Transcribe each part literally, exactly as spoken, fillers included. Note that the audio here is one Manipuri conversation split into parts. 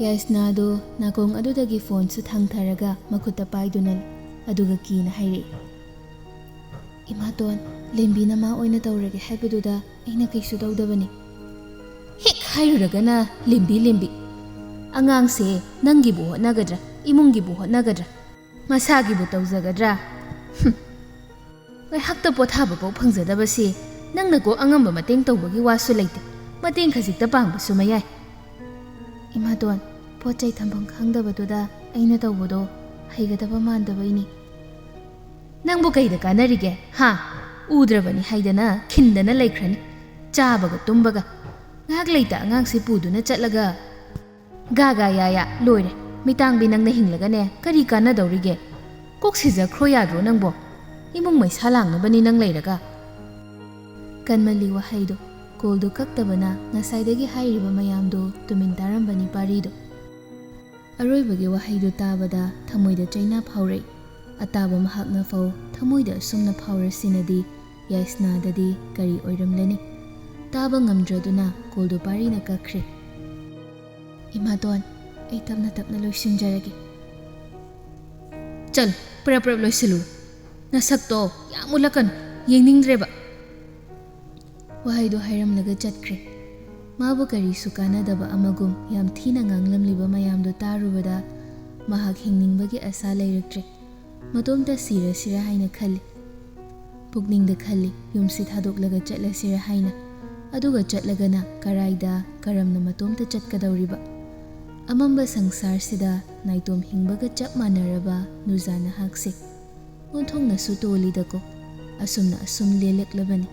ꯌꯥꯏꯁꯅꯥꯗꯣ ꯅꯥꯀꯣꯡ ꯑꯗꯨꯗꯒꯤ ꯐꯣꯟꯁꯨ ꯊꯥꯡꯊꯔꯒ ꯃꯈꯨꯠꯇ ꯄꯥꯏꯗꯨꯅ ꯂꯩ꯫ ꯑꯗꯨꯒ ꯀꯤꯅ ꯍꯥꯏꯔꯛꯏ, "ꯏꯃꯥꯇꯣꯟ, ꯂꯦꯝꯕꯤꯅ ꯃꯥ ꯑꯣꯏꯅ ꯇꯧꯔꯒꯦ ꯍꯥꯏꯕꯗꯨꯗ ꯑꯩꯅ ꯀꯩꯁꯨ ꯇꯧꯗꯕꯅꯤ꯫ ꯍꯦꯛ ꯍꯥꯏꯔꯨꯔꯒꯅ ꯂꯦꯝꯕꯤ ꯂꯦꯝꯕꯤ꯫ ꯑꯉꯥꯡꯁꯦ ꯅꯪꯒꯤꯕꯨ ꯍꯣꯠꯅꯒꯗ꯭ꯔꯥ, ꯏꯃꯨꯡꯒꯤꯕꯨ ꯍꯣꯠꯅꯒꯗ꯭ꯔꯥ, ꯃꯁꯥꯒꯤꯕꯨ ꯇꯧꯖꯒꯗ꯭ꯔꯥ? ꯍꯨꯝ꯫ ꯉꯥꯏꯍꯥꯛꯇ ꯄꯣꯊꯥꯕ ꯐꯥꯎ ꯐꯪꯖꯗꯕꯁꯤ ꯅꯪꯅ ꯀꯣꯛ ꯑꯉꯝꯕ ꯃꯇꯦꯡ ꯇꯧꯕꯒꯤ ꯋꯥꯁꯨ ꯂꯩꯇꯦ꯫ ꯃꯇꯦꯡ ꯈꯖꯤꯛꯇ ꯄꯥꯡꯕꯁꯨ ꯃꯌꯥꯏ꯫ ꯏꯃꯥꯇꯣꯟ, ꯄꯣꯠ ꯆꯩ ꯊꯝꯐꯝ ꯈꯪꯗꯕꯗꯨꯗ ꯑꯩꯅ ꯇꯧꯕꯗꯣ ꯍꯩꯒꯗꯕ ꯃꯥꯟꯗꯕꯩꯅꯤ꯫" "ꯅꯪꯕꯨ ꯀꯩꯗ ꯀꯥꯟꯅꯔꯤꯒꯦ? ꯍꯥ? ꯎꯗ꯭ꯔꯕꯅꯤ ꯍꯥꯏꯗꯅ ꯈꯤꯟꯗꯅ ꯂꯩꯈ꯭ꯔꯅꯤ꯫ ꯆꯥꯕꯒ ꯇꯨꯝꯕꯒ꯫ ꯉꯥꯏꯍꯥꯛ ꯂꯩꯇ ꯑꯉꯥꯡꯁꯤ ꯄꯨꯗꯨꯅ ꯆꯠꯂꯒ꯫ ꯒꯥ ꯒꯥ ꯌꯥ ꯌꯥ, ꯂꯣꯏꯔꯦ꯫ ꯃꯤꯇꯥꯡꯕꯤ ꯅꯪꯅ ꯍꯤꯡꯂꯒꯅꯦ ꯀꯔꯤ ꯀꯥꯟꯅꯗꯧꯔꯤꯒꯦ? ꯀꯣꯛ ꯁꯤꯖꯈ꯭ꯔꯣ ꯌꯥꯗ꯭ꯔꯣ ꯅꯪꯕꯣ? ꯏꯃꯨꯡ ꯃꯩꯁꯥ ꯂꯥꯡꯅꯕꯅꯤ ꯅꯪ ꯂꯩꯔꯒ꯫" ꯀꯟꯃꯜꯂꯤ ꯋꯥꯍꯩꯗꯣ꯫ ꯀꯣꯜꯗꯨ ꯀꯛꯇꯕꯅ ꯉꯁꯥꯏꯗꯒꯤ ꯍꯥꯏꯔꯤꯕ ꯃꯌꯥꯝꯗꯣ ꯇꯨꯃꯤꯟ ꯇꯥꯔꯝꯕꯅꯤ ꯄꯥꯔꯤꯗꯣ꯫ ꯑꯔꯣꯏꯕꯒꯤ ꯋꯥꯍꯩꯗꯨ ꯇꯥꯕꯗ ꯊꯃꯣꯏꯗ ꯆꯩꯅꯥ ꯐꯥꯎꯔꯛꯏ꯫ ꯑꯇꯥꯕ ꯃꯍꯥꯛꯅ ꯐꯥꯎ ꯊꯃꯣꯏꯗ ꯑꯁꯨꯝꯅ ꯐꯥꯎꯔꯁꯤꯅꯗꯤ ꯌꯥꯏꯁꯅꯥꯗꯗꯤ ꯀꯔꯤ ꯑꯣꯏꯔꯝꯂꯅꯤ? ꯇꯥꯕ ꯉꯝꯗ꯭ꯔꯗꯨꯅ ꯀꯣꯜꯗꯨ ꯄꯥꯔꯤꯅ ꯀꯛꯈ꯭ꯔꯦ꯫ "ꯏꯃꯥꯇꯣꯟ, ꯑꯩ ꯇꯞꯅ ꯇꯞꯅ ꯂꯣꯏꯁꯤꯟꯖꯔꯒꯦ꯫" "ꯆꯠꯂꯣ, ꯄ꯭ꯔꯞ ꯄ꯭ꯔꯞ ꯂꯣꯏꯁꯤꯜꯂꯨ꯫ ꯅꯁꯛꯇꯣ ꯌꯥꯝ ꯎꯠꯂꯛꯀꯅꯨ, ꯌꯦꯡꯅꯤꯡꯗ꯭ꯔꯦꯕ꯫" ꯋꯥꯍꯩꯗꯣ ꯍꯥꯏꯔꯝꯂꯒ ꯆꯠꯈ꯭ꯔꯦ꯫ ꯃꯥꯕꯨ ꯀꯔꯤꯁꯨ ꯀꯥꯟꯅꯗꯕ ꯑꯃꯒꯨꯝ ꯌꯥꯝ ꯊꯤꯅ ꯉꯥꯡꯂꯝꯂꯤꯕ ꯃꯌꯥꯝꯗꯣ ꯇꯥꯔꯨꯕꯗ ꯃꯍꯥꯛ ꯍꯤꯡꯅꯤꯡꯕꯒꯤ ꯑꯁꯥ ꯂꯩꯔꯛꯇ꯭ꯔꯦ꯫ ꯃꯇꯣꯝꯇ ꯁꯤꯔꯁꯤꯔꯥ ꯍꯥꯏꯅ ꯈꯜꯂꯤ꯫ ꯄꯨꯛꯅꯤꯡꯗ ꯈꯜꯂꯤ, ꯌꯨꯝꯁꯤ ꯊꯥꯗꯣꯛꯂꯒ ꯆꯠꯂꯁꯤꯔꯥ ꯍꯥꯏꯅ꯫ ꯑꯗꯨꯒ ꯆꯠꯂꯒꯅ ꯀꯔꯥꯏꯗ, ꯀꯔꯝꯅ ꯃꯇꯣꯝꯇ ꯆꯠꯀꯗꯧꯔꯤꯕ? ꯑꯃꯝꯕ ꯁꯪꯁꯥꯔꯁꯤꯗ ꯅꯥꯏꯇꯣꯝ ꯍꯤꯡꯕꯒ ꯆꯞ ꯃꯥꯟꯅꯔꯕ ꯅꯨꯖꯥ ꯅꯍꯥꯛꯁꯦ ꯑꯣꯟꯊꯣꯛꯅꯁꯨ ꯇꯣꯜꯂꯤꯗꯀꯣ꯫ ꯑꯁꯨꯝꯅ ꯑꯁꯨꯝ ꯂꯦꯜꯂꯛꯂꯕꯅꯤ꯫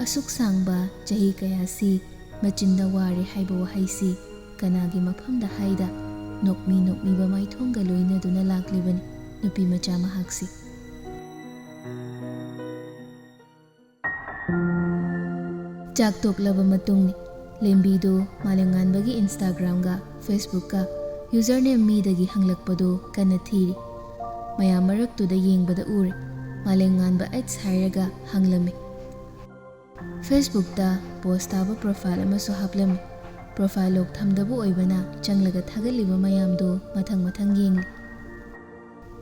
ꯑꯁꯨꯛ ꯁꯥꯡꯕ ꯆꯍꯤ ꯀꯌꯥꯁꯤ ꯃꯆꯤꯟꯗ ꯋꯥꯔꯦ ꯍꯥꯏꯕ ꯋꯥꯍꯩꯁꯤ ꯀꯅꯥꯒꯤ ꯃꯐꯝꯗ ꯍꯥꯏꯗ ꯅꯣꯛꯃꯤ ꯅꯣꯛꯃꯤꯕ ꯃꯥꯏꯊꯣꯡꯒ ꯂꯣꯏꯅꯗꯨꯅ ꯂꯥꯛꯂꯤꯕꯅꯤ ꯅꯨꯄꯤ ꯃꯆꯥ ꯃꯍꯥꯛꯁꯤ꯫ ꯆꯥꯛ ꯇꯣꯛꯂꯕ ꯃꯇꯨꯡꯅꯤ꯫ ꯂꯦꯝꯕꯤꯗꯨ ꯃꯥꯂꯦꯝꯉꯥꯟꯕꯒꯤ Instagram-ꯒ Facebook-ꯀ username ꯃꯤꯗꯒꯤ ꯍꯪꯂꯛꯄꯗꯨ ꯀꯟꯅ ꯊꯤꯔꯤ꯫ ꯃꯌꯥꯝ ꯃꯔꯛꯇꯨꯗ ꯌꯦꯡꯕꯗ ꯎꯔꯦ꯫ ꯃꯥꯂꯦꯝꯉꯥꯟꯕ X ꯍꯥꯏꯔꯒ ꯍꯪꯂꯝꯃꯤ꯫ Facebook-ꯇ post ꯇꯥꯕ profile ꯑꯃꯁꯨ ꯍꯥꯞꯂꯝꯃꯤ꯫ Profile lock ꯊꯝꯗꯕ ꯑꯣꯏꯕꯅ ꯆꯪꯂꯒ ꯊꯥꯒꯠꯂꯤꯕ ꯃꯌꯥꯝꯗꯨ ꯃꯊꯪ ꯃꯊꯪ ꯌꯦꯡꯂꯤ꯫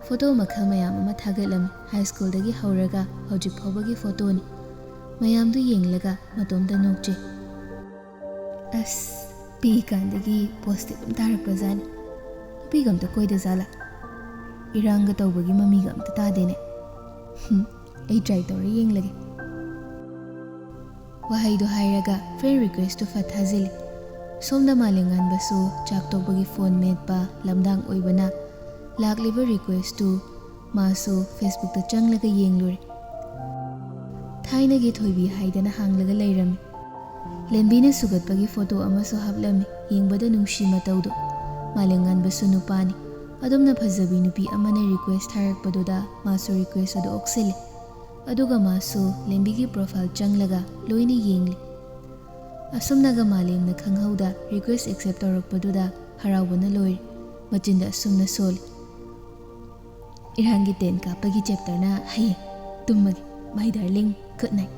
ꯐꯣꯇꯣ ꯃꯈꯜ ꯃꯌꯥꯝ ꯑꯃ ꯊꯥꯒꯠꯂꯝꯃꯤ꯫ ꯍꯥꯏ ꯁ꯭ꯀꯨꯜꯗꯒꯤ ꯍꯧꯔꯒ ꯍꯧꯖꯤꯛ ꯐꯥꯎꯕꯒꯤ ꯐꯣꯇꯣꯅꯤ꯫ ꯃꯌꯥꯝꯗꯨ ꯌꯦꯡꯂꯒ ꯃꯇꯣꯝꯇ ꯅꯣꯛꯆꯩ꯫ ꯑꯁ, ꯄꯤꯛꯏꯀꯥꯟꯗꯒꯤ positive ꯑꯗꯨꯝ ꯇꯥꯔꯛꯄꯖꯥꯠꯅꯤ꯫ ꯅꯨꯄꯤꯒ ꯑꯝꯇ ꯀꯣꯏꯗ ꯖꯥꯠꯂꯥ? ꯏꯔꯥꯡꯒ ꯇꯧꯕꯒꯤ ꯃꯃꯤꯒ ꯑꯝꯇ ꯇꯥꯗꯦꯅꯦ꯫ ꯍꯨꯝ, ꯑꯩ try ꯇꯧꯔ ꯌꯦꯡꯂꯒꯦ꯫ ꯋꯥꯍꯩꯗꯣ ꯍꯥꯏꯔꯒ friend requestꯇꯨ ꯐꯠ ꯊꯥꯖꯤꯜꯂꯤ꯫ ꯁꯣꯝꯗ ꯃꯥꯂꯦꯝꯉꯥꯟꯕꯁꯨ ꯆꯥꯛ ꯇꯣꯛꯄꯒꯤ phone ꯃꯦꯠꯄ ꯂꯝꯗꯥꯡ ꯑꯣꯏꯕꯅ ꯂꯥꯛꯂꯤꯕ requestꯇꯨ ꯃꯥꯁꯨ Facebookꯇ ꯆꯪꯂꯒ ꯌꯦꯡꯂꯨꯔꯦ꯫ ꯊꯥꯏꯅꯒꯤ ꯊꯣꯏꯕꯤ ꯍꯥꯏꯗꯅ ꯍꯥꯡꯂꯒ ꯂꯩꯔꯝꯃꯤ꯫ ꯂꯦꯝꯕꯤꯅ ꯁꯨꯒꯠꯄꯒꯤ ꯐꯣꯇꯣ ꯑꯃꯁꯨ ꯍꯥꯞꯂꯝꯃꯤ꯫ ꯌꯦꯡꯕꯗ ꯅꯨꯡꯁꯤ ꯃꯇꯧꯗꯣ꯫ ꯃꯥꯂꯦꯝꯉꯥꯟꯕꯁꯨ ꯅꯨꯄꯥꯅꯤ꯫ ꯑꯗꯨꯝꯅ ꯐꯖꯕꯤ ꯅꯨꯄꯤ ꯑꯃꯅ request ꯊꯥꯔꯛꯄꯗꯨꯗ ꯃꯥꯁꯨ request ꯑꯗꯨ ꯑꯣꯛꯁꯤꯜꯂꯤ꯫ ꯑꯗꯨꯒ ꯃꯥꯁꯨ ꯂꯦꯝꯕꯤꯒꯤ profile ꯆꯪꯂꯒ ꯂꯣꯏꯅ ꯌꯦꯡꯂꯤ꯫ ꯑꯁꯨꯝꯅꯒ ꯃꯥꯂꯦꯝꯅ ꯈꯪꯍꯧꯗ request accept ꯇꯧꯔꯛꯄꯗꯨꯗ ꯍꯔꯥꯎꯕꯅ ꯂꯣꯏꯔꯦ꯫ ꯃꯆꯤꯟꯗ ꯑꯁꯨꯝꯅ ꯁꯣꯜꯂꯤ, "ꯏꯔꯥꯡꯒꯤ tent ꯀꯥꯞꯄꯒꯤ chapterꯅ ꯍꯌꯦꯡ꯫ ꯇꯨꯝꯃꯒꯦ, my darling, good night."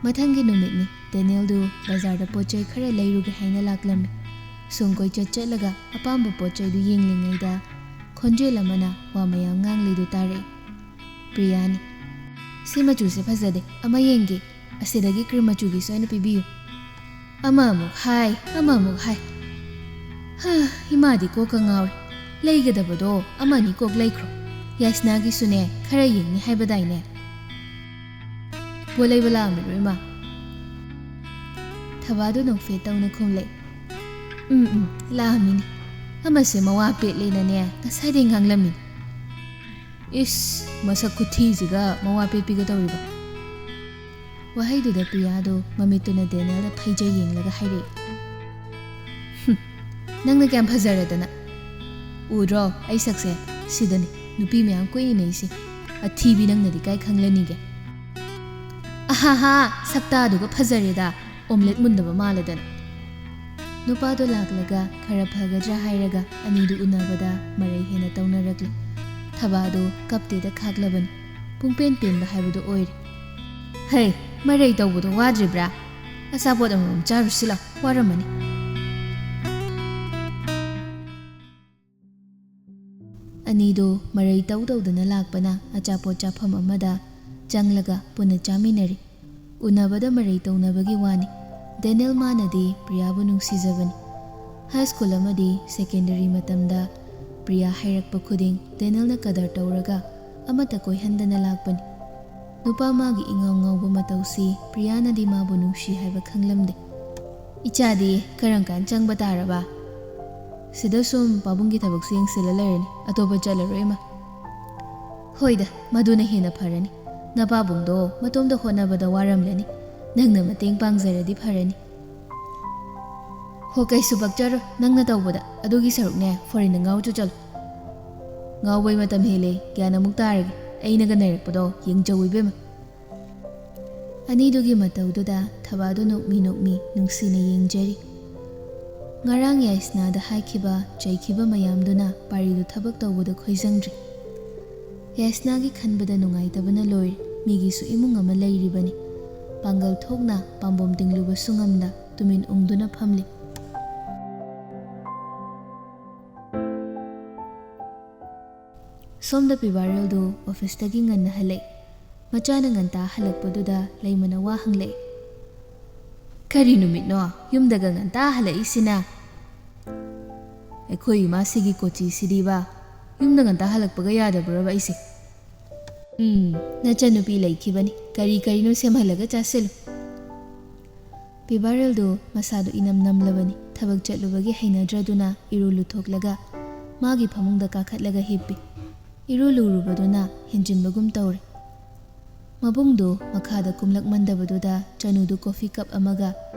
ꯃꯊꯪꯒꯤ ꯅꯨꯃꯤꯠꯅꯤ꯫ ꯗꯦꯅꯤꯌꯦꯜꯗꯨ ꯕꯖꯥꯔꯗ ꯄꯣꯠ ꯆꯩ ꯈꯔ ꯂꯩꯔꯨꯒꯦ ꯍꯥꯏꯅ ꯂꯥꯛꯂꯝꯃꯤ꯫ ꯁꯨꯝ ꯀꯣꯏꯆꯠ ꯆꯠꯂꯒ ꯑꯄꯥꯝꯕ ꯄꯣꯠ ꯆꯩꯗꯨ ꯌꯦꯡꯂꯤꯉꯩꯗ ꯈꯣꯟꯖꯦꯜ ꯑꯃꯅ ꯋꯥ ꯃꯌꯥꯝ ꯉꯥꯡꯂꯤꯗꯨ ꯇꯥꯔꯛꯏ꯫ "ꯄ꯭ꯔꯤꯌꯥꯅꯤ꯫ ꯁꯤ ꯃꯆꯨꯁꯦ ꯐꯖꯗꯦ, ꯑꯃ ꯌꯦꯡꯒꯦ꯫ ꯑꯁꯤꯗꯒꯤ cream ꯃꯆꯨꯒꯤꯁꯨ ꯑꯣꯏꯅ ꯄꯤꯕꯤꯌꯨ꯫" ꯑꯃ ꯑꯃꯨꯛ ꯍꯥꯏ, ꯑꯃ ꯑꯃꯨꯛ ꯍꯥꯏ꯫ ꯍꯥ, ꯏꯃꯥꯗꯤ ꯀꯣꯛꯀ ꯉꯥꯎꯔꯦ꯫ ꯂꯩꯒꯗꯕꯗꯣ ꯑꯃ ꯑꯅꯤ ꯀꯣꯛ ꯂꯩꯈ꯭ꯔꯣ꯫ ꯌꯥꯏꯁꯅꯥꯒꯤꯁꯨꯅꯦ, ꯈꯔ ꯌꯦꯡꯅꯤ ꯍꯥꯏꯕꯗꯥꯏꯅꯦ? ꯄꯣꯠ ꯂꯩꯕ ꯂꯥꯛꯑꯝꯃꯤꯔꯣ, ꯏꯃꯥ? ꯊꯕꯥꯗꯨ ꯅꯣꯛꯐꯦꯠ ꯇꯧꯅ ꯈꯨꯝꯂꯦ꯫ "ꯎꯝ, ꯎꯝ, ꯂꯥꯛꯑꯝꯃꯤꯅꯤ꯫ ꯑꯃꯁꯦ ꯃꯋꯥ ꯄꯦꯠꯂꯦꯅꯅꯦ, ꯉꯁꯥꯏꯗꯩ ꯉꯥꯡꯂꯝꯃꯤꯅꯤ꯫" "ꯏꯁ, ꯃꯁꯛ ꯈꯨꯊꯤꯁꯤꯒ ꯃꯋꯥ ꯄꯦꯠꯄꯤꯒ ꯇꯧꯔꯤꯕ?" ꯋꯥꯍꯩꯗꯨꯗ ꯄ꯭ꯔꯤꯌꯥꯗꯣ ꯃꯃꯤꯠꯇꯨꯅ ꯗꯦꯅꯦꯜꯗ ꯐꯩꯖꯩ ꯌꯦꯡꯂꯒ ꯍꯥꯏꯔꯛꯏ꯫ "ꯍꯨꯝ, ꯅꯪꯅ ꯀꯌꯥꯝ ꯐꯖꯔꯗꯅ? ꯎꯗ꯭ꯔꯣ ꯑꯩ ꯁꯛꯁꯦ? ꯁꯤꯗꯅꯤ ꯅꯨꯄꯤ ꯃꯌꯥꯝ ꯀꯣꯏꯅꯩꯁꯦ꯫ ꯑꯊꯤꯕꯤ ꯅꯪꯅꯗꯤ ꯀꯥꯏ ꯈꯪꯂꯅꯤꯒꯦ?" "ꯑꯍꯥꯍꯥ, ꯁꯛꯇꯥꯗꯨꯒ ꯐꯖꯔꯦꯗ, omelette ꯃꯨꯟꯗꯕ ꯃꯥꯜꯂꯗꯅ꯫" ꯅꯨꯄꯥꯗꯣ ꯂꯥꯛꯂꯒ ꯈꯔ ꯐꯒꯗ꯭ꯔꯥ ꯍꯥꯏꯔꯒ ꯑꯅꯤꯗꯨ ꯎꯅꯕꯗ ꯃꯔꯩ ꯍꯦꯟꯅ ꯇꯧꯅꯔꯛꯂꯤ꯫ ꯊꯕꯥꯗꯨ ꯀꯞꯇꯦꯗ ꯈꯥꯛꯂꯕꯅꯤ꯫ ꯄꯨꯡꯄꯦꯟ ꯄꯦꯟꯕ ꯍꯥꯏꯕꯗꯨ ꯑꯣꯏꯔꯦ꯫ "ꯍꯩ, ꯃꯔꯩ ꯇꯧꯕꯗꯣ ꯋꯥꯗ꯭ꯔꯤꯕ꯭ꯔꯥ? ꯑꯆꯥꯄꯣꯠ ꯑꯃꯃꯝ ꯆꯥꯔꯨꯁꯤ ꯂꯥꯎ, ꯋꯥꯔꯝꯃꯅꯤ꯫" ꯑꯅꯤꯗꯨ ꯃꯔꯩ ꯇꯧ ꯇꯧꯗꯅ ꯂꯥꯛꯄꯅ ꯑꯆꯥꯄꯣꯠ ꯆꯥꯐꯝ ꯑꯃꯗ ꯆꯪꯂꯒ ꯄꯨꯟꯅ ꯆꯥꯃꯤꯟꯅꯔꯤ꯫ ꯎꯅꯕꯗ ꯃꯔꯩ ꯇꯧꯅꯕꯒꯤ ꯋꯥꯅꯤ꯫ ꯗꯦꯅꯦꯜ ꯃꯥꯅꯗꯤ ꯄ꯭ꯔꯤꯌꯥꯕꯨ ꯅꯨꯡꯁꯤꯖꯕꯅꯤ꯫ ꯍꯥꯏ ꯁ꯭ꯀꯨꯜ ꯑꯃꯗꯤ ꯁꯦꯀꯦꯟꯗꯔꯤ ꯃꯇꯝꯗ ꯄ꯭ꯔꯤꯌꯥ ꯍꯥꯏꯔꯛꯄ ꯈꯨꯗꯤꯡ ꯗꯦꯅꯦꯜꯅ ꯀꯗꯔ ꯇꯧꯔꯒ ꯑꯃꯠꯇ ꯀꯣꯏꯍꯟꯗꯅ ꯂꯥꯛꯄꯅꯤ꯫ ꯅꯨꯄꯥ ꯃꯥꯒꯤ ꯏꯉꯥꯎ ꯉꯥꯎꯕ ꯃꯇꯧꯁꯤ ꯄ꯭ꯔꯤꯌꯥꯅꯗꯤ ꯃꯥꯕꯨ ꯅꯨꯡꯁꯤ ꯍꯥꯏꯕ ꯈꯪꯂꯝꯗꯦ꯫ "ꯏꯆꯥꯗꯤ ꯀꯔꯝ ꯀꯥꯟ ꯆꯪꯕ ꯇꯥꯔꯕ?" "ꯁꯤꯗ ꯁꯨꯝ ꯄꯥꯕꯨꯡꯒꯤ ꯊꯕꯛꯁꯨ ꯌꯦꯡꯁꯤꯜꯂ ꯂꯩꯔꯅꯤ, ꯑꯇꯣꯞꯄ ꯆꯠꯂꯔꯣꯏ, ꯏꯃꯥ꯫" "ꯍꯣꯏꯗ, ꯃꯗꯨꯅ ꯍꯦꯟꯅ ꯐꯔꯅꯤ꯫ ꯅꯄꯥꯕꯨꯡꯗꯣ ꯃꯇꯣꯝꯗ ꯍꯣꯠꯅꯕꯗ ꯋꯥꯔꯝꯂꯅꯤ, ꯅꯪꯅ ꯃꯇꯦꯡ ꯄꯥꯡꯖꯔꯗꯤ ꯐꯔꯅꯤ꯫" "ꯍꯣ, ꯀꯩꯁꯨ ꯄꯛꯆꯔꯣꯏ ꯅꯪꯅ ꯇꯧꯕꯗ꯫ ꯑꯗꯨꯒꯤ ꯁꯔꯨꯛꯅꯦ, ꯐꯣꯔꯦꯟꯗ ꯉꯥꯎꯔꯨꯆꯣ ꯆꯠꯂꯣ꯫" "ꯉꯥꯎꯕꯩ ꯃꯇꯝ ꯍꯦꯜꯂꯦ, ꯒ꯭ꯌꯥꯟ ꯑꯃꯨꯛ ꯇꯥꯔꯒꯦ꯫ ꯑꯩꯅꯒ ꯅꯩꯔꯛꯄꯗꯣ ꯌꯦꯡꯖꯧ ꯏꯕꯦꯝꯃ꯫" ꯑꯅꯤꯗꯨꯒꯤ ꯃꯇꯧꯗꯨꯗ ꯊꯕꯥꯗꯨ ꯅꯣꯛꯃꯤ ꯅꯣꯛꯃꯤ ꯅꯨꯡꯁꯤꯅ ꯌꯦꯡꯖꯔꯤ꯫ ꯉꯔꯥꯡ ꯌꯥꯏꯁꯅꯥꯗ ꯍꯥꯏꯈꯤꯕ, ꯆꯩꯈꯤꯕ ꯃꯌꯥꯝꯗꯨꯅ ꯄꯥꯔꯤꯗꯨ ꯊꯕꯛ ꯇꯧꯕꯗ ꯈꯣꯏꯖꯪꯗ꯭ꯔꯤ꯫ ꯌꯥꯏꯁꯅꯥꯒꯤ ꯈꯟꯕꯗ ꯅꯨꯡꯉꯥꯏꯇꯕꯅ ꯂꯣꯏꯔꯦ꯫ ꯃꯤꯒꯤꯁꯨ ꯏꯃꯨꯡ ꯑꯃ ꯂꯩꯔꯤꯕꯅꯤ꯫ ꯄꯥꯡꯒꯜ ꯊꯣꯛꯅ ꯄꯥꯝꯕꯣꯝ ꯇꯤꯡꯂꯨꯕꯁꯨ ꯉꯝꯗ ꯇꯨꯃꯤꯟ ꯎꯪꯗꯨꯅ ꯐꯝꯂꯤ꯫ ꯁꯣꯝꯗ ꯄꯤꯕꯥꯔꯦꯜꯗꯨ ꯑꯣꯐꯤꯁꯇꯒꯤ ꯉꯟꯅ ꯍꯜꯂꯛꯏ꯫ ꯃꯆꯥꯅ ꯉꯟꯇꯥ ꯍꯜꯂꯛꯄꯗꯨꯗ ꯂꯩꯃꯅ ꯋꯥ ꯍꯪꯂꯛꯏ꯫ "ꯀꯔꯤ ꯅꯨꯃꯤꯠꯅꯣ ꯌꯨꯝꯗꯒ ꯉꯟꯇꯥ ꯍꯜꯂꯛꯏꯁꯤꯅ?" "ꯑꯩꯈꯣꯏ ꯏꯃꯥꯁꯤꯒꯤ ꯀꯣꯆꯤꯁꯤꯗꯤꯕ, ꯌꯨꯝꯗ ꯉꯟꯇꯥ ꯍꯜꯂꯛꯄꯒ ꯌꯥꯗꯕ꯭ꯔꯕ ꯑꯩꯁꯦ?" "ꯎꯝ, ꯅꯆꯟꯅꯨꯄꯤ ꯂꯩꯈꯤꯕꯅꯤ, ꯀꯔꯤ ꯀꯔꯤꯅꯣ ꯁꯦꯝꯍꯜꯂꯒ ꯆꯥꯁꯤꯜꯂꯨ꯫" ꯄꯤꯕꯥꯔꯦꯜꯗꯨ ꯃꯁꯥꯗꯨ ꯏꯅꯝ ꯅꯝꯂꯕꯅꯤ꯫ ꯊꯕꯛ ꯆꯠꯂꯨꯕꯒꯤ ꯍꯩꯅꯗ꯭ꯔꯗꯨꯅ ꯏꯔꯨ ꯂꯨꯊꯣꯛꯂꯒ ꯃꯥꯒꯤ ꯐꯃꯨꯡꯗ ꯀꯥꯈꯠꯂꯒ ꯍꯤꯞꯄꯤ꯫ ꯏꯔꯨ ꯂꯨꯔꯨꯕꯗꯨꯅ ꯍꯦꯟꯖꯤꯟꯕꯒꯨꯝ ꯇꯧꯔꯦ꯫ ꯃꯕꯨꯡꯗꯨ ꯃꯈꯥꯗ ꯀꯨꯝꯂꯛꯃꯟꯗꯕꯗꯨꯗ ꯆꯅꯨꯗꯨ ꯀꯣꯐꯤ ꯀꯞ ꯑꯃꯒ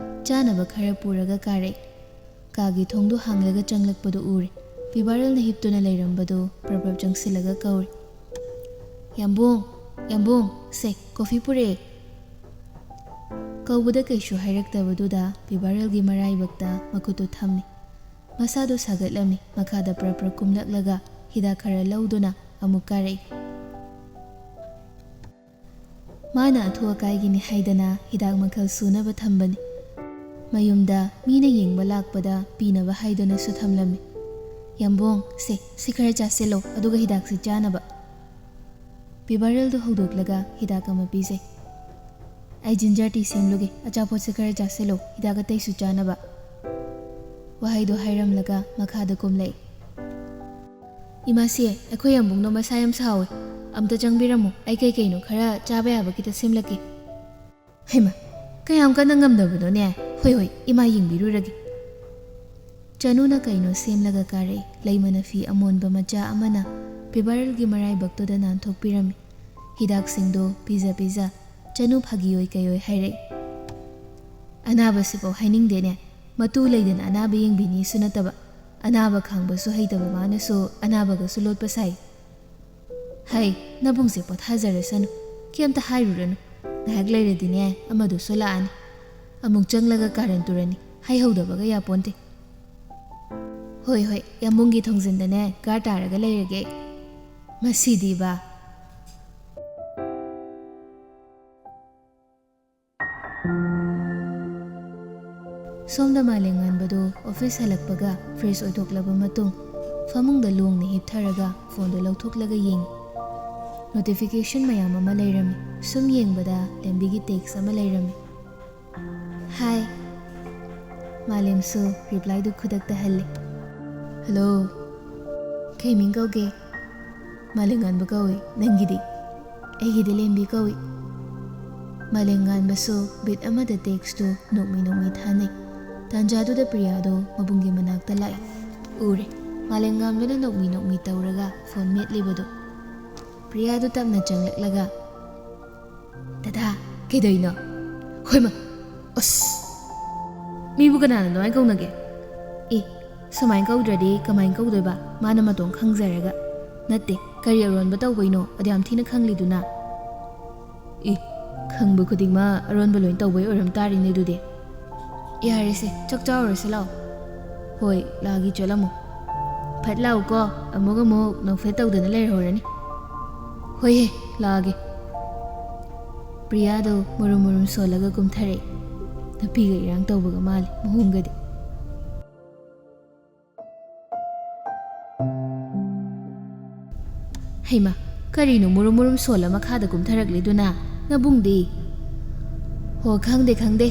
ꯆꯥꯅꯕ ꯈꯔ ꯄꯨꯔꯒ ꯀꯥꯔꯛꯏ꯫ ꯀꯥꯒꯤ ꯊꯣꯡꯗꯨ ꯍꯥꯡꯂꯒ ꯆꯪꯂꯛꯄꯗꯨ ꯎꯔꯦ꯫ ꯄꯤꯕꯥꯔꯦꯜꯅ ꯍꯤꯞꯇꯨꯅ ꯂꯩꯔꯝꯕꯗꯨ ꯄ꯭ꯔꯞ ꯄ꯭ꯔꯞ ꯆꯪꯁꯤꯜꯂꯒ ꯀꯧꯔꯦ꯫ "ꯌꯥꯝꯕꯨꯡ, ꯌꯥꯝꯕꯨꯡ, ꯁꯦ, ꯀꯣꯐꯤ ꯄꯨꯔꯛꯑꯦ꯫" ꯀꯧꯕꯗ ꯀꯩꯁꯨ ꯍꯥꯏꯔꯛꯇꯕꯗꯨꯗ ꯄꯤꯕꯥꯔꯦꯜꯒꯤ ꯃꯔꯥꯏꯕꯛꯇ ꯃꯈꯨꯠꯇꯨ ꯊꯝꯃꯤ꯫ ꯃꯁꯥꯗꯨ ꯁꯥꯒꯠꯂꯝꯃꯤ꯫ ꯃꯈꯥꯗ ꯄ꯭ꯔꯞ ꯄ꯭ꯔꯞ ꯀꯨꯝꯂꯛꯂꯒ ꯍꯤꯗꯥꯛ ꯈꯔ ꯂꯧꯗꯨꯅ ꯑꯃꯨꯛ ꯀꯥꯔꯛꯏ꯫ ꯃꯥꯅ ꯑꯊꯨ ꯑꯀꯥꯏꯒꯤꯅꯤ ꯍꯥꯏꯗꯅ ꯍꯤꯗꯥꯛ ꯃꯈꯜ ꯁꯨꯅꯕ ꯊꯝꯕꯅꯤ꯫ ꯃꯌꯨꯝꯗ ꯃꯤꯅ ꯌꯦꯡꯕ ꯂꯥꯛꯄꯗ ꯄꯤꯅꯕ ꯍꯥꯏꯗꯨꯅꯁꯨ ꯊꯝꯂꯝꯃꯤ꯫ "ꯌꯥꯝꯕꯣꯡ, ꯁꯦ, ꯁꯤ ꯈꯔ ꯆꯥꯁꯤꯜꯂꯣ, ꯑꯗꯨꯒ ꯍꯤꯗꯥꯛꯁꯤ ꯆꯥꯅꯕ꯫" ꯄꯤꯕꯥꯔꯦꯜꯗꯨ ꯍꯧꯗꯣꯛꯂꯒ ꯍꯤꯗꯥꯛ ꯑꯃ ꯄꯤꯖꯩ꯫ "ꯑꯩ ꯖꯤꯟꯖꯔ ꯇꯤ ꯁꯦꯝꯂꯨꯒꯦ, ꯑꯆꯥꯄꯣꯠꯁꯦ ꯈꯔ ꯆꯥꯁꯤꯜꯂꯣ, ꯍꯤꯗꯥꯛ ꯑꯇꯩꯁꯨ ꯆꯥꯅꯕ꯫" ꯋꯥꯍꯩꯗꯣ ꯍꯥꯏꯔꯝꯂꯒ ꯃꯈꯥꯗ ꯀꯨꯝꯂꯛꯏ꯫ "ꯏꯃꯥꯁꯤ, ꯑꯩꯈꯣꯏ ꯌꯥꯝꯕꯨꯡꯗꯣ ꯃꯁꯥ ꯌꯥꯝ ꯁꯥꯎꯋꯦ꯫ ꯑꯝꯇ ꯆꯪꯕꯤꯔꯝꯃꯣ, ꯑꯩ ꯀꯩ ꯀꯩꯅꯣ ꯈꯔ ꯆꯥꯕ ꯌꯥꯕ ꯈꯤꯇ ꯁꯦꯝꯂꯛꯀꯦ꯫" "ꯍꯩꯃꯥ, ꯀꯌꯥꯝ ꯀꯟꯅ ꯉꯝꯗꯕꯅꯣꯅꯦ? ꯍꯣꯏ, ꯍꯣꯏ, ꯏꯃꯥ ꯌꯦꯡꯕꯤꯔꯨꯔꯒꯦ꯫" ꯆꯅꯨꯅ ꯀꯩꯅꯣ ꯁꯦꯝꯂꯒ ꯀꯥꯔꯛꯏ꯫ ꯂꯩꯃꯅ ꯐꯤ ꯑꯃꯣꯟꯕ ꯃꯆꯥ ꯑꯃꯅ ꯄꯤꯕꯥꯔꯦꯜꯒꯤ ꯃꯔꯥꯏꯕꯛꯇꯨꯗ ꯅꯥꯟꯊꯣꯛꯄꯤꯔꯝꯃꯤ꯫ ꯍꯤꯗꯥꯛꯁꯤꯡꯗꯣ ꯄꯤꯖ ꯄꯤꯖ ꯆꯅꯨ ꯐꯥꯒꯤ ꯑꯣꯏ ꯀꯩ ꯑꯣꯏ ꯍꯥꯏꯔꯛꯏ꯫ "ꯑꯅꯥꯕꯁꯤꯐꯥꯎ ꯍꯥꯏꯅꯤꯡꯗꯦꯅꯦ꯫ ꯃꯇꯨ ꯂꯩꯗꯅ ꯑꯅꯥꯕ ꯌꯦꯡꯕꯤꯅꯤꯁꯨ ꯅꯠꯇꯕ, ꯑꯅꯥꯕ ꯈꯥꯡꯕꯁꯨ ꯍꯩꯇꯕ ꯃꯥꯅꯁꯨ ꯑꯅꯥꯕꯒꯁꯨ ꯂꯣꯠꯄ ꯁꯥꯏ꯫ ꯍꯩ, ꯅꯕꯨꯡꯁꯦ ꯄꯣꯊꯥꯖꯔꯁꯅꯨ, ꯀꯩꯝꯇ ꯍꯥꯏꯔꯨꯔꯅꯨ꯫ ꯉꯥꯏꯍꯥꯛ ꯂꯩꯔꯗꯤꯅꯦ, ꯑꯃꯗꯨꯁꯨ ꯂꯥꯛꯑꯅꯤ꯫ ꯑꯃꯨꯛ ꯆꯪꯂꯒ ꯀꯥꯔꯟ ꯇꯨꯔꯅꯤ, ꯍꯥꯏꯍꯧꯗꯕꯒ ꯌꯥꯄꯣꯟꯇꯦ꯫" "ꯍꯣꯏ, ꯍꯣꯏ, ꯌꯥꯝꯕꯨꯡꯒꯤ ꯊꯣꯡꯖꯤꯟꯗꯅꯦ ꯒꯥꯔ ꯇꯥꯔꯒ ꯂꯩꯔꯒꯦ ꯑꯩ꯫" ꯃꯁꯤꯗꯤꯕ꯫ ꯁꯣꯝꯗ ꯃꯥꯂꯦꯝꯉꯥꯟꯕꯗꯨ ꯑꯣꯐꯤꯁ ꯍꯜꯂꯛꯄꯒ ꯐ꯭ꯔꯦꯁ ꯑꯣꯏꯊꯣꯛꯂꯕ ꯃꯇꯨꯡ ꯐꯃꯨꯡꯗ ꯂꯣꯡꯅ ꯍꯤꯞꯊꯔꯒ ꯐꯣꯟꯗꯨ ꯂꯧꯊꯣꯛꯂꯒ ꯌꯦꯡꯉꯤ꯫ ꯅꯣꯇꯤꯐꯤꯀꯦꯁꯟ ꯃꯌꯥꯝ ꯑꯃ ꯂꯩꯔꯝꯃꯤ꯫ ꯁꯨꯝ ꯌꯦꯡꯕꯗ ꯂꯦꯝꯕꯤꯒꯤ ꯇꯦꯛꯁ ꯑꯃ ꯂꯩꯔꯝꯃꯤ꯫ "ꯍꯥꯏ꯫" ꯃꯥꯂꯦꯝꯁꯨ ꯔꯤꯄ꯭ꯂꯥꯏꯗꯨ ꯈꯨꯗꯛꯇ ꯍꯜꯂꯦ꯫ "ꯍꯜꯂꯣ, ꯀꯩ ꯃꯤꯡ ꯀꯧꯒꯦ?" "ꯃꯥꯂꯦꯝꯉꯥꯟꯕ ꯀꯧꯏ, ꯅꯪꯒꯤꯗꯤ?" "ꯑꯩꯒꯤꯗꯤ ꯂꯦꯝꯕꯤ ꯀꯧꯏ꯫" ꯃꯥꯂꯦꯝꯉꯥꯟꯕꯁꯨ ꯕꯤꯠ ꯑꯃꯗ ꯇꯦꯛꯁꯇꯨ ꯅꯣꯛꯃꯤ ꯅꯣꯛꯃꯤ ꯊꯥꯅꯩ꯫ ꯇꯥꯟꯖꯥꯗꯨꯗ ꯄ꯭ꯔꯤꯌꯥꯗꯣ ꯃꯕꯨꯡꯒꯤ ꯃꯅꯥꯛꯇ ꯂꯥꯛꯏ꯫ ꯎꯔꯦ, ꯃꯥꯂꯦꯝꯉꯥꯟꯕꯅ ꯅꯣꯛꯃꯤ ꯅꯣꯛꯃꯤ ꯇꯧꯔꯒ ꯐꯣꯟ ꯃꯦꯠꯂꯤꯕꯗꯨ꯫ ꯄ꯭ꯔꯤꯌꯥꯗꯨ ꯇꯞꯅ ꯆꯪꯂꯛꯂꯒ, "ꯗꯗꯥ, ꯀꯩꯗꯧꯔꯤꯅꯣ?" "ꯍꯣꯏꯃ, ꯑꯁ, ꯃꯤꯕꯨ ꯀꯅꯥꯅ ꯑꯗꯨꯃꯥꯏꯅ ꯀꯧꯅꯒꯦ? ꯑꯦ, ꯁꯨꯃꯥꯏꯅ ꯀꯧꯗ꯭ꯔꯗꯤ ꯀꯃꯥꯏꯅ ꯀꯧꯗꯣꯏꯕ? ꯃꯥꯅ ꯃꯇꯣꯝ ꯈꯪꯖꯔꯒ꯫ ꯅꯠꯇꯦ, ꯀꯔꯤ ꯑꯔꯣꯟꯕ ꯇꯧꯕꯩꯅꯣ ꯑꯗꯨ ꯌꯥꯝ ꯊꯤꯅ ꯈꯪꯂꯤꯗꯨꯅ?" "ꯑꯦ, ꯈꯪꯕ ꯈꯨꯗꯤꯡꯃꯛ ꯑꯔꯣꯟꯕ ꯂꯣꯏ ꯇꯧꯕꯩ ꯑꯣꯏꯔꯝ ꯇꯥꯔꯤꯅꯦ ꯑꯗꯨꯗꯤ꯫ ꯌꯥꯔꯦꯁꯦ, ꯆꯥꯛ ꯆꯥꯔꯨꯔꯁꯦ ꯂꯥꯛꯑꯣ꯫" "ꯍꯣꯏ, ꯂꯥꯛꯑꯒꯦ, ꯆꯠꯂꯝꯃꯣ꯫" ꯐꯠ ꯂꯥꯛꯎꯀꯣ, ꯑꯃꯨꯛ ꯑꯃꯨꯛ ꯅꯣꯛꯐꯦꯠ ꯇꯧꯗꯅ ꯂꯩꯔꯍꯧꯔꯅꯤ꯫ ꯍꯣꯏꯍꯦ, ꯂꯥꯛꯑꯒꯦ꯫ ꯄ꯭ꯔꯤꯌꯥꯗꯣ ꯃꯨꯔꯨꯝ ꯃꯨꯔꯨꯝ ꯁꯣꯜꯂꯒ ꯀꯨꯝꯊꯔꯛꯏ꯫ ꯅꯨꯄꯤꯒ ꯏꯔꯥꯡ ꯇꯧꯕꯒ ꯃꯥꯜꯂꯤ ꯃꯑꯣꯡꯒꯗꯤ꯫ ꯍꯩꯃꯥ, ꯀꯔꯤꯅꯣ ꯃꯨꯔꯨꯝ ꯃꯨꯔꯨꯝ ꯁꯣꯜꯂ ꯃꯈꯥꯗ ꯀꯨꯝꯊꯔꯛꯂꯤꯗꯨꯅ? ꯅꯕꯨꯡꯗꯤ? ꯍꯣ, ꯈꯪꯗꯦ, ꯈꯪꯗꯦ꯫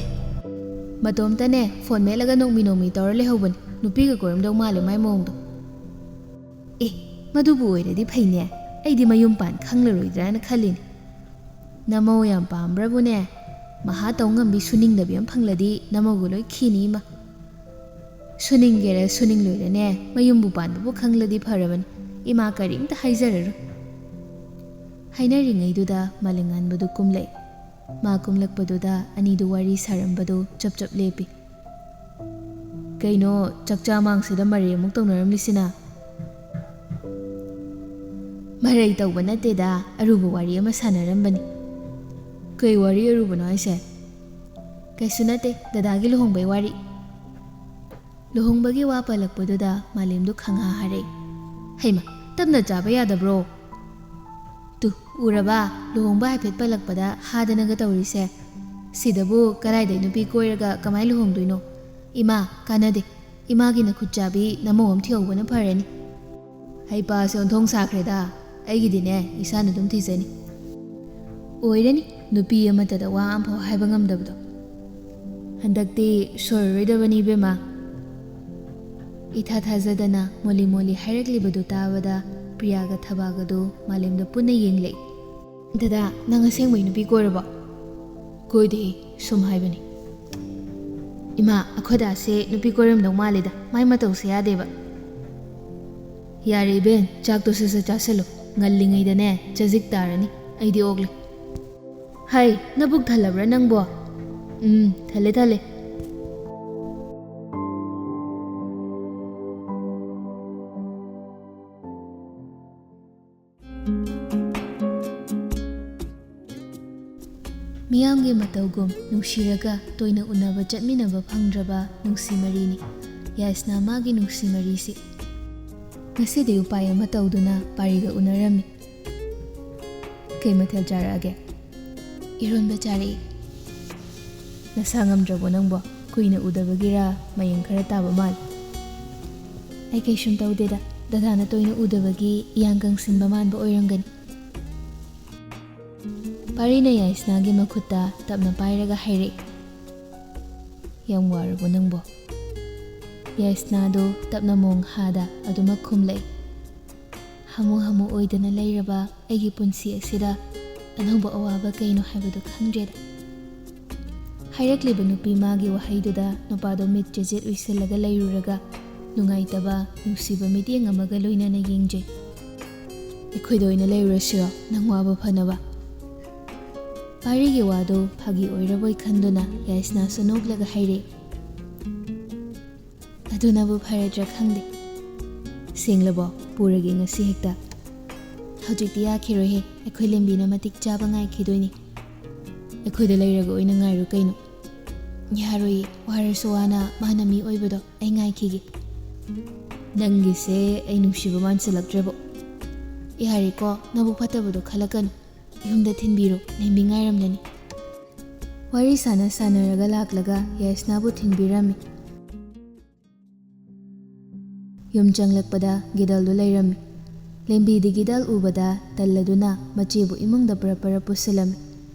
ꯃꯇꯣꯝꯇꯅꯦ ꯐꯣꯟ ꯃꯦꯠꯂꯒ ꯅꯣꯛꯃꯤ ꯅꯣꯛꯃꯤ ꯇꯧꯔ ꯂꯩꯍꯧꯕꯅꯤ꯫ ꯅꯨꯄꯤꯒ ꯀꯣꯏꯔꯝꯗꯧ ꯃꯥꯜꯂꯦ ꯃꯥꯏ ꯃꯑꯣꯡꯗꯣ꯫ ꯑꯦ, ꯃꯗꯨꯕꯨ ꯑꯣꯏꯔꯗꯤ ꯐꯩꯅꯦ꯫ ꯑꯩꯗꯤ ꯃꯌꯨꯝ ꯄꯥꯟ ꯈꯪꯂꯔꯣꯏꯗ꯭ꯔꯥꯅ ꯈꯜꯂꯤꯅꯦ꯫ ꯅꯃꯧ ꯌꯥꯝ ꯄꯥꯝꯕ꯭ꯔꯕꯨꯅꯦ? ꯃꯍꯥ ꯇꯧ ꯉꯝꯕꯤ ꯁꯨꯅꯤꯡꯗꯕꯤ ꯑꯃ ꯐꯪꯂꯗꯤ ꯅꯃꯧꯒ ꯂꯣꯏ ꯈꯤꯅꯤ ꯏꯃꯥ꯫ ꯁꯨꯅꯤꯡꯒꯦꯔ ꯁꯨꯅꯤꯡꯂꯣꯏꯔꯅꯦ, ꯃꯌꯨꯝꯕꯨ ꯄꯥꯟꯕꯕꯨ ꯈꯪꯂꯗꯤ ꯐꯔꯕꯅꯤ꯫ ꯏꯃꯥ ꯀꯔꯤꯝꯇ ꯍꯥꯏꯖꯔꯔꯣꯏ꯫ ꯍꯥꯏꯅꯔꯤꯉꯩꯗꯨꯗ ꯃꯥꯂꯦꯝꯉꯥꯟꯕꯗꯨ ꯀꯨꯝꯂꯛꯏ꯫ ꯃꯥ ꯀꯨꯝꯂꯛꯄꯗꯨꯗ ꯑꯅꯤꯗꯨ ꯋꯥꯔꯤ ꯁꯥꯔꯝꯕꯗꯨ ꯆꯞ ꯆꯞ ꯂꯦꯞꯄꯤ꯫ ꯀꯩꯅꯣ, ꯆꯥꯛꯆꯥ ꯃꯥꯡꯁꯤꯗ ꯃꯔꯩ ꯑꯃꯨꯛ ꯇꯧꯅꯔꯝꯂꯤꯁꯤꯅ? ꯃꯔꯩ ꯇꯧꯕ ꯅꯠꯇꯦꯗ, ꯑꯔꯨꯕ ꯋꯥꯔꯤ ꯑꯃ ꯁꯥꯟꯅꯔꯝꯕꯅꯤ꯫ ꯀꯩ ꯋꯥꯔꯤ ꯑꯔꯨꯕꯅꯣ ꯍꯥꯏꯁꯦ? ꯀꯩꯁꯨ ꯅꯠꯇꯦ, ꯗꯗꯥꯒꯤ ꯂꯨꯍꯣꯡꯕꯩ ꯋꯥꯔꯤ꯫ ꯂꯨꯍꯣꯡꯕꯒꯤ ꯋꯥ ꯄꯜꯂꯛꯄꯗꯨꯗ ꯃꯥꯂꯦꯝꯗꯨ ꯈꯪꯍꯥ ꯍꯥꯔꯦ꯫ ꯍꯩꯃ, ꯇꯞꯅ ꯆꯥꯕ ꯌꯥꯗꯕ꯭ꯔꯣ? ꯇꯨ, ꯎꯔꯕ? ꯂꯨꯍꯣꯡꯕ ꯍꯥꯏꯐꯦꯠ ꯄꯜꯂꯛꯄꯗ ꯍꯥꯗꯅꯒ ꯇꯧꯔꯤꯁꯦ꯫ ꯁꯤꯗꯕꯨ ꯀꯗꯥꯏꯗꯩ ꯅꯨꯄꯤ ꯀꯣꯏꯔꯒ ꯀꯃꯥꯏ ꯂꯨꯍꯣꯡꯗꯣꯏꯅꯣ? ꯏꯃꯥ, ꯀꯥꯟꯅꯗꯦ꯫ ꯏꯃꯥꯒꯤ ꯅꯈꯨꯠ ꯆꯥꯕꯤ ꯅꯃꯧ ꯑꯃ ꯊꯤꯍꯧꯕꯅ ꯐꯔꯅꯤ꯫ ꯍꯩꯄꯥꯁꯦ ꯑꯣꯟꯊꯣꯡ ꯁꯥꯈ꯭ꯔꯦꯗ꯫ ꯑꯩꯒꯤꯗꯤꯅꯦ, ꯏꯁꯥꯅ ꯑꯗꯨꯝ ꯊꯤꯖꯅꯤ꯫ ꯑꯣꯏꯔꯅꯤ, ꯅꯨꯄꯤ ꯑꯃꯠꯇꯗ ꯋꯥ ꯑꯃꯐꯥꯎ ꯍꯥꯏꯕ ꯉꯝꯗꯕꯗꯣ꯫ ꯍꯟꯗꯛꯇꯤ ꯁꯣꯏꯔꯔꯣꯏꯗꯕꯅꯤ ꯏꯕꯦꯝꯃ꯫ ꯏꯊꯥ ꯊꯥꯖꯗꯅ ꯃꯣꯂꯤ ꯃꯣꯂꯤ ꯍꯥꯏꯔꯛꯂꯤꯕꯗꯨ ꯇꯥꯕꯗ ꯄ꯭ꯔꯤꯌꯥꯒ ꯊꯕꯥꯒꯗꯨ ꯃꯥꯂꯦꯝꯗ ꯄꯨꯟꯅ ꯌꯦꯡꯂꯛꯏ꯫ ꯗꯗꯥ, ꯅꯪ ꯑꯁꯦꯡꯕꯩ ꯅꯨꯄꯤ ꯀꯣꯏꯔꯕꯣ? ꯀꯣꯏꯗꯦ, ꯁꯨꯝ ꯍꯥꯏꯕꯅꯤ꯫ ꯏꯃꯥ, ꯑꯩꯈꯣꯏ ꯗꯥꯁꯦ ꯅꯨꯄꯤ ꯀꯣꯏꯔꯝꯗꯧ ꯃꯥꯜꯂꯤꯗ, ꯃꯥꯏ ꯃꯇꯧꯁꯦ ꯌꯥꯗꯦꯕ꯫ ꯌꯥꯔꯦ ꯏꯕꯦꯟ, ꯆꯥꯛꯇꯣ ꯁꯠ ꯁꯠ ꯆꯥꯁꯜꯂꯨ, ꯉꯜꯂꯤꯉꯩꯗꯅꯦ ꯆꯖꯤꯛ ꯇꯥꯔꯅꯤ, ꯑꯩꯗꯤ ꯑꯣꯛꯂꯦ꯫ ꯍꯥꯏ, ꯅꯕꯨꯛ ꯊꯜꯂꯕ꯭ꯔꯥ ꯅꯪꯕꯣ? ꯎꯝ, ꯊꯜꯂꯦ ꯊꯜꯂꯦ꯫ ꯃꯤꯌꯥꯝꯒꯤ ꯃꯇꯧꯒꯨꯝ ꯅꯨꯡꯁꯤꯔꯒ ꯇꯣꯏꯅ ꯎꯅꯕ ꯆꯠꯃꯤꯟꯅꯕ ꯐꯪꯗ꯭ꯔꯕ ꯅꯨꯡꯁꯤ ꯃꯔꯤꯅꯤ ꯌꯥꯏꯁꯅꯥ ꯃꯥꯒꯤ ꯅꯨꯡꯁꯤ ꯃꯔꯤꯁꯤ꯫ ꯉꯁꯤꯗꯤ ꯎꯄꯥꯏ ꯑꯃ ꯇꯧꯗꯨꯅ ꯄꯥꯔꯤꯒ ꯎꯅꯔꯝꯃꯤ꯫ "ꯀꯩ ꯃꯊꯦꯜ ꯆꯥꯔꯛꯑꯒꯦ?" "ꯏꯔꯣꯟꯕ ꯆꯥꯔꯛꯏ꯫" "ꯅꯁꯥ ꯉꯝꯗ꯭ꯔꯕꯣ ꯅꯪꯕꯣ? ꯀꯨꯏꯅ ꯎꯗꯕꯒꯤꯔ ꯃꯌꯦꯡ ꯈꯔ ꯇꯥꯕ ꯃꯥꯜꯂꯦ꯫" "ꯑꯩ ꯀꯩꯁꯨꯝ ꯇꯧꯗꯦꯗ, ꯗꯗꯥꯅ ꯇꯣꯏꯅ ꯎꯗꯕꯒꯤ ꯏꯌꯥꯡ ꯀꯪꯁꯤꯟꯕ ꯃꯥꯟꯕ ꯑꯣꯏꯔꯝꯒꯅꯤ꯫" ꯄꯥꯔꯤꯅ ꯌꯥꯏꯁꯅꯥꯒꯤ ꯃꯈꯨꯠꯇ ꯇꯞꯅ ꯄꯥꯏꯔꯒ ꯍꯥꯏꯔꯛꯏ꯫ "ꯌꯥꯝ ꯋꯥꯔꯕꯣ ꯅꯪꯕꯣ?" ꯌꯥꯏꯁꯅꯥꯗꯨ ꯇꯞꯅ ꯃꯣꯡ ꯍꯥꯗ ꯑꯗꯨꯃꯛ ꯈꯨꯝꯂꯛꯏ꯫ "ꯍꯥꯃꯨ ꯍꯥꯃꯨ ꯑꯣꯏꯗꯅ ꯂꯩꯔꯕ ꯑꯩꯒꯤ ꯄꯨꯟꯁꯤ ꯑꯁꯤꯗ ꯑꯅꯧꯕ ꯑꯋꯥꯕ ꯀꯩꯅꯣ ꯍꯥꯏꯕꯗꯨ ꯈꯪꯗ꯭ꯔꯦꯗ꯫" ꯍꯥꯏꯔꯛꯂꯤꯕ ꯅꯨꯄꯤ ꯃꯥꯒꯤ ꯋꯥꯍꯩꯗꯨꯗ ꯅꯨꯄꯥꯗꯣ ꯃꯤꯠ ꯆꯦꯖꯦꯠ ꯎꯏꯁꯤꯜꯂꯒ ꯂꯩꯔꯨꯔꯒ ꯅꯨꯡꯉꯥꯏꯇꯕ, ꯅꯨꯡꯁꯤꯕ ꯃꯤꯠꯌꯦꯡ ꯑꯃꯒ ꯂꯣꯏꯅꯅ ꯌꯦꯡꯖꯩ꯫ "ꯑꯩꯈꯣꯏꯗ ꯑꯣꯏꯅ ꯂꯩꯔꯨꯔꯁꯤꯔꯣ, ꯅꯪ ꯋꯥꯕ ꯐꯅꯕ?" ꯄꯥꯔꯤꯒꯤ ꯋꯥꯗꯨ ꯐꯥꯒꯤ ꯑꯣꯏꯔꯕꯣꯏ ꯈꯟꯗꯨꯅ ꯌꯥꯏꯁꯅꯥꯁꯨ ꯅꯣꯛꯂꯒ ꯍꯥꯏꯔꯛꯏ꯫ "ꯑꯗꯨꯅꯕꯨ ꯐꯔꯗ꯭ꯔꯥ ꯈꯪꯗꯦ꯫ ꯁꯦꯡꯂꯕꯣ? ꯄꯨꯔꯒꯦ ꯉꯁꯤ ꯍꯦꯛꯇ꯫" "ꯍꯧꯖꯤꯛꯇꯤ ꯌꯥꯈꯤꯔꯣꯏꯍꯦ, ꯑꯩꯈꯣꯏ ꯂꯦꯝꯕꯤꯅ ꯃꯇꯤꯛ ꯆꯥꯕ ꯉꯥꯏꯈꯤꯗꯣꯏꯅꯤ꯫" "ꯑꯩꯈꯣꯏꯗ ꯂꯩꯔꯒ ꯑꯣꯏꯅ ꯉꯥꯏꯔꯣ ꯀꯩꯅꯣ꯫" "ꯌꯥꯔꯣꯏꯌꯦ, ꯋꯥꯔꯁꯨ ꯋꯥꯅ ꯃꯥꯅ ꯃꯤ ꯑꯣꯏꯕꯗꯣ ꯑꯩ ꯉꯥꯏꯈꯤꯒꯦ꯫" "ꯅꯪꯒꯤꯁꯦ ꯑꯩ ꯅꯨꯡꯁꯤꯕ ꯃꯥꯟꯁꯤꯜꯂꯛꯇ꯭ꯔꯦꯕꯣ꯫" "ꯌꯥꯔꯦꯀꯣ, ꯅꯕꯨꯛ ꯐꯠꯇꯕꯗꯣ ꯈꯜꯂꯛꯀꯅꯨ꯫ ꯌꯨꯝꯗ ꯊꯤꯟꯕꯤꯔꯣ, ꯂꯦꯝꯕꯤ ꯉꯥꯏꯔꯝꯂꯅꯤ꯫" ꯋꯥꯔꯤ ꯁꯥꯟꯅ ꯁꯥꯟꯅꯔꯒ ꯂꯥꯛꯂꯒ ꯌꯥꯏꯁꯅꯥꯕꯨ ꯊꯤꯟꯕꯤꯔꯝꯃꯤ꯫ ꯌꯨꯝ ꯆꯪꯂꯛꯄꯗ ꯒꯤꯗꯜꯗꯨ ꯂꯩꯔꯝꯃꯤ꯫ ꯂꯦꯝꯕꯤꯗꯤ ꯒꯤꯗꯜ ꯎꯕꯗ ꯇꯜꯂꯗꯨꯅ ꯃꯆꯦꯕꯨ ꯏꯃꯨꯡꯗ ꯄꯔꯞ ꯄꯔꯞ ꯄꯨꯁꯤꯜꯂꯝꯃꯤ꯫